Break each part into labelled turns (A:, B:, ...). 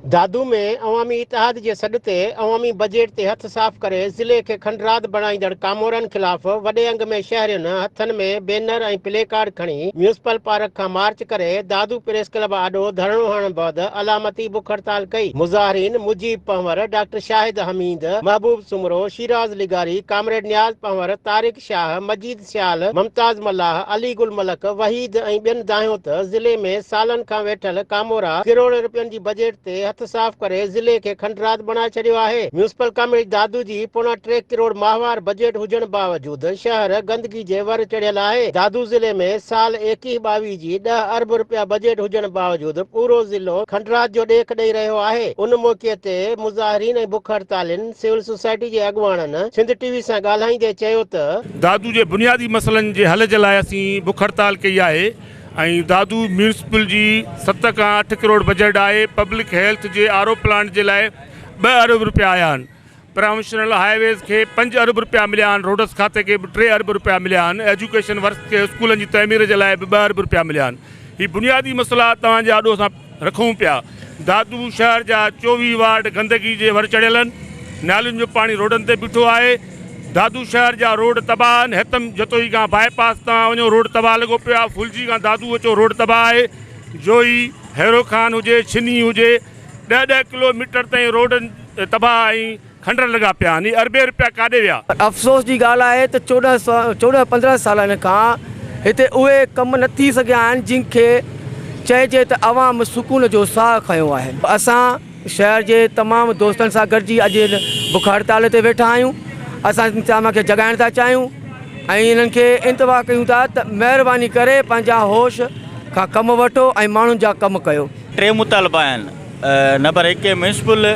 A: دادو ۾ عوامي اتحاد جي سڏ تي عوامي بجيٽ تي هٿ صاف ڪري ضلعي کي کنڊرات بڻائيندڙ ڪامورن خلاف وڏي انگ ۾ شهرين هٿن ۾ بينر ۽ پلي ڪارڊ کڻي ميونسپل پارڪ کان مارچ ڪري دادو پريس ڪلب آڏو ڌرڻو هڻڻ بعد علامتي بک هڙتال ڪئي. مظاهرين مجيب پنهور، ڊاڪٽر شاهد حميد، محبوب سومرو، شيراز لغاري، ڪامريڊ نياز پنهور، طارق شاهه، مجيد سيال، ممتاز ملاح، علي گل ملڪ، وحيد ۽ ٻين دانهيو ته ضلعي ۾ سالن کان ويٺل ڪامورا ڪروڙين رپين جي بجيٽ تي هٿ صاف ڪري ضلعي کي کنڊرات بڻائي ڇڏيو آهي. ميونسپل ڪاميٽي دادو جي پوڻا ٽي ڪروڙ ماهوار بجيٽ هجڻ باوجود شهر گندگي جي ور چڙهيل آهي. دادو ضلعي ۾ سال ايڪيهه ٻاويهه جي ڏهه ارب رپيا بجيٽ هجڻ باوجود پورو ضلعو کنڊرات جو ڏيک ڏئي رهيو آهي. ان موقعي تي مظاهرين ۽ بک هڙتالين سول سوسائٽي جي اڳواڻن سنڌ ٽي وي سان ڳالهائيندي چيو ته.
B: دادو جي بنيادي مسئلن جي حل جي لاء اسين بک هڙتال ڪئي آهي ۽ دادو ميونسپل جي ست کان اٺ ڪروڙ بجيٽ آهي، پبلڪ هيلٿ جي آر او پلانٽ جي لاء ٻه ارب رپيا آيا آهن، پراونشنل هاء ويز کي پنج ارب رپيا مليا آهن، روڊس کاتي کي به ٽي ارب رپيا مليا آهن، ايجوڪيشن ورڪس کي اسڪولن جي تعمير جي لاء به ٻه ارب رپيا مليا آهن. هي بنيادي مسئلا توهان جي آڏو اسان رکون پيا. دادو شهر جا 24 وارڊ گندگي جي ور چڙهيل آهن، نالين جو پاڻي روڊن تي بيٺو آهي، دادو شهر جا روڊ تباهه آهن، هيتم جتوئي کان باء پاس توهان وڃو روڊ تباهه لڳو پيو آهي، ڦلجي کان دادو اچو روڊ تباهه آهي، جوئي، هيرو خان هجي، ڇني هجي ڏهه ڏهه ڪلو ميٽر تائين روڊ تباهه ۽ کنڊر لڳا پيا آهن، هي اربين رپيا ڪاڏي ويا؟
C: پر افسوس جي ڳالهه آهي ته 14 15 سالن کان هتي اهي ڪم نه ٿي سگهيا آهن جن کي چئجي ته عوام سڪون جو ساهه کنيو آهي. اسان شهر جي تمام دوستن سان گڏجي اڄ هن بک هڙتال تي ويٺا آهيون. اسان انتظاميا کي جڳائڻ ٿا چاهيون ۽ انهن کي انتباهه ڪيون ٿا ته مهرباني ڪري پنهنجا هوش کان ڪم وٺو ۽ ماڻهن جا ڪم ڪيو.
D: ٽي مطالبا آهن. نمبر هڪ ميونسپل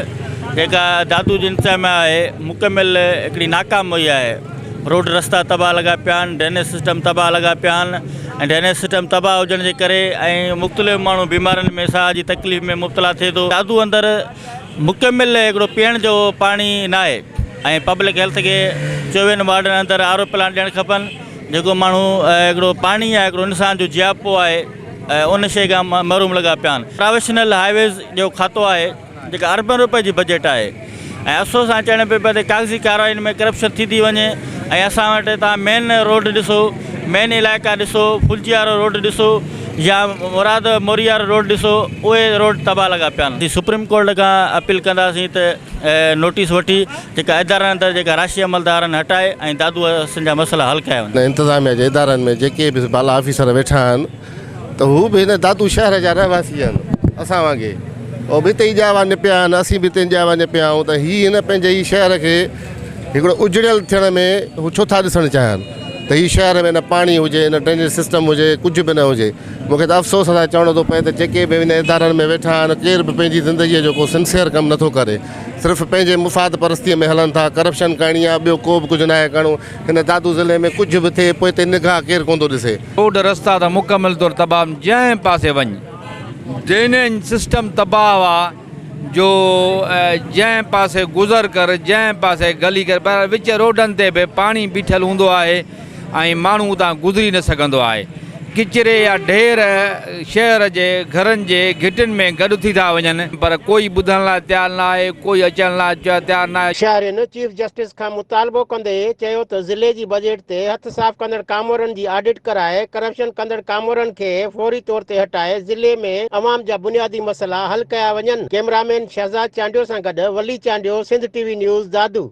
D: جيڪا دادو جي انتظاميا آهي مڪمل هڪڙي ناڪام وئي آهي روڊ رستا تباهه لڳا پيا آهن ڊرينيج سسٽم تباهه لڳا پيا آهن ۽ ڊرينيج سسٽم تباهه هجڻ جي ڪري ۽ مختلف ماڻهو بيمارين ۾ ساهه جي تڪليف ۾ مبتلا ٿئي ٿو دادو اندر مڪمل هڪڙو پيئڻ جو پاڻي ناهي ۽ پبلڪ هيلٿ کي چوويهن وارڊن اندر آر او پلانٽ ڏيڻ کپن جيڪو ماڻهو هڪڙو پاڻي آهي هڪڙو انسان جو جياپو آهي ان شيء کان محروم لڳا پيا آهن. پراويشنل هاء ويز جو کاتو آهي جيڪا اربين روپين جي بجيٽ آهي ۽ افسوس سان چئڻ پيو پئي ته ڪاغذي ڪارروائين ۾ ڪرپشن ٿي ٿي وڃي ۽ اسان وٽ توهان مين روڊ ڏسو مين علائقا ڏسو ڦلجي وارو روڊ ڏسو يا مراد موري وارو روڊ ڏسو اهي روڊ تباهه لڳا پيا آهن. سپريم ڪورٽ کان اپيل ڪنداسين ته نوٽيس وٺي جيڪا ادارن اندر جيڪا راشي عملدار آهن هٽائي ۽ دادو واسين جا مسئلا حل ڪيا وڃن.
E: انتظاميا جي ادارن ۾ جيڪي به بالا آفيسر ويٺا آهن ته هو به هن دادو شهر جا رهواسي آهن اسان وانگي هو به هتي ئي ڄاوا نپيا آهن اسين به هتي ڄاوا نپيا آهيون ته هي هن پنهنجي ئي شهر کي هڪڙو اجڙيل ٿيڻ ۾ هو ڇو ٿا ڏسڻ چاهين ته هي شهر ۾ نه پاڻي هجي نه ڊرينيج سسٽم هجي ڪجهه به نه هجي مون کي ته افسوس سان چوڻو ٿو پئي ته جيڪي به هن ادارن ۾ ويٺا آهن ڪير به پنهنجي زندگيء جو ڪو سنسيئر ڪم نٿو ڪري صرف پنهنجي مفاد پرستيء ۾ هلن ٿا ڪرپشن ڪرڻي آهي ٻيو ڪو به ڪجهه ناهي ڪرڻو هن دادو ضلعي ۾ ڪجهه به ٿئي پوئتي نگاهه ڪير ڪونه ٿو ڏسي.
F: روڊ رستا ته مڪمل طور تباهه جنهن پاسي وڃ ڊرينيج سسٽم تباهه آ جو جنهن پاسي گذر ڪر جنهن پاسي گلي ڪر پر وچ روڊن تي به پاڻي بيٺل هوندو آهي ۽ ماڻهو اتان گذري نه سگهندو آهي. ڪچري جا ڍير شهر جي گهرن جي گهٽين ۾ گڏ ٿي ٿا وڃن پر ڪوئي ٻڌڻ لاء تيار نه آهي، ڪوئي اچڻ لاء تيار نه آهي.
A: شهرين چيف جسٽس کان مطالبو ڪندي چيو ته ضلعي جي بجيٽ تي هٿ صاف ڪندڙ ڪامورن جي آڊٽ ڪرائي ڪرپشن ڪندڙ ڪامورن کي فوري طور تي هٽائي ضلعي ۾ عوام جا بنيادي مسئلا حل ڪيا وڃن. ڪئميرامين شهزاد چانڊيو سان گڏ Wali Chandio, Sindh T V news, Dadu.